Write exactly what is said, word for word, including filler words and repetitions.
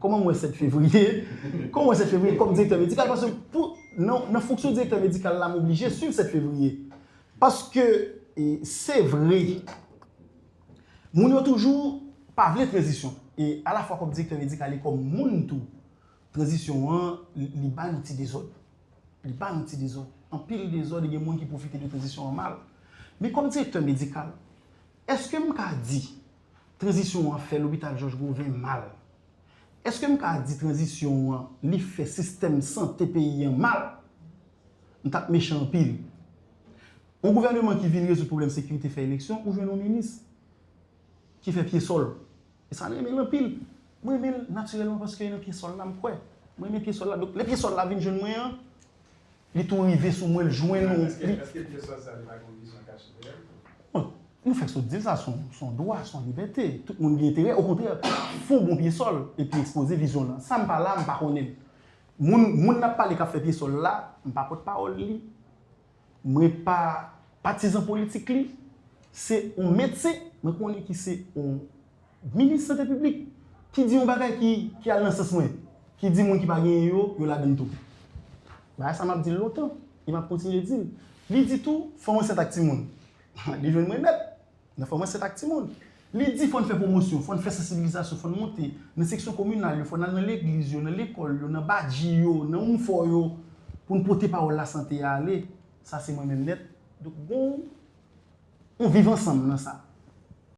Kòman m wè sèt fevriye? Kòman m wè sèt fevriye kòm direktè medikal? Paske pou, nan, nan fonksyon direktè medikal la, m oblije swiv sèt fevriye. Paske, e, se vre, moun yo toujou pa vle tranzisyon. E alafwa kòm direktè medikal e kòm moun tou, tranzisyon an, li, li ba yon ti dezòd. Li ba yon ti dezòd. Anpil dezòd, e gen moun ki pwofite de tranzisyon an mal. Men kòm direktè medikal, èske m ka di tranzisyon an fè lopital Jòj Goven mal? Èske m ka di tranzisyon an, li fè sistèm sante peyi an mal? M t ap mechan anpil. Yon gouvèneman ki vin rezoud pwoblèm sekirite, fè eleksyon, ou jwenn yon minis ki fè pye sòl. E sa, m renmen l anpil. Mwen renmen l natirèlman paske nan pye sòl la, m kwè. Mwen renmen pye sòl la. Donk, lè pye sòl la vin jwenn mwen an, li tou rive sou mwen, l jwenn yon. Èske, èske pye sòl sa, li pa gen yon vizyon kache dèyè l? Bon, nou fèk sot di l sa, se yon, se yon dwa, se yon libète. Tout moun gen enterè. Okontrè, fè yon bon pye sòl epi ekspoze vizyon lan. Sa m pa la, m pa konnen l. Moun, moun n ap pale k ap fè pye sòl la, m pa pòtpawòl li. Mwen pa patizan politik li. Se yon medsen, mwen konnen ki se yon minis sante piblik, ki di yon bagay ki, ki al nan sans mwen, ki di moun ki pa genyen yo, yo ladann tou. Bagay sa m ap di l lontan, e m ap kontinye di l. Li di tou, fanm ansent ak timoun. Li jwenn mwen nèt. Nan fanm ansent ak timoun. Li di fò n fè pwomosyon, fò n fè sansibilizasyon, fò n monte nan seksyon kominal yo, fò n al nan legliz yo, nan lekòl yo, nan badji yo, nan ounfò yo, pou n pote pawòl lasante a ale. Sa se mwen menm nèt. Donk, gon, on viv ansanm nan sa.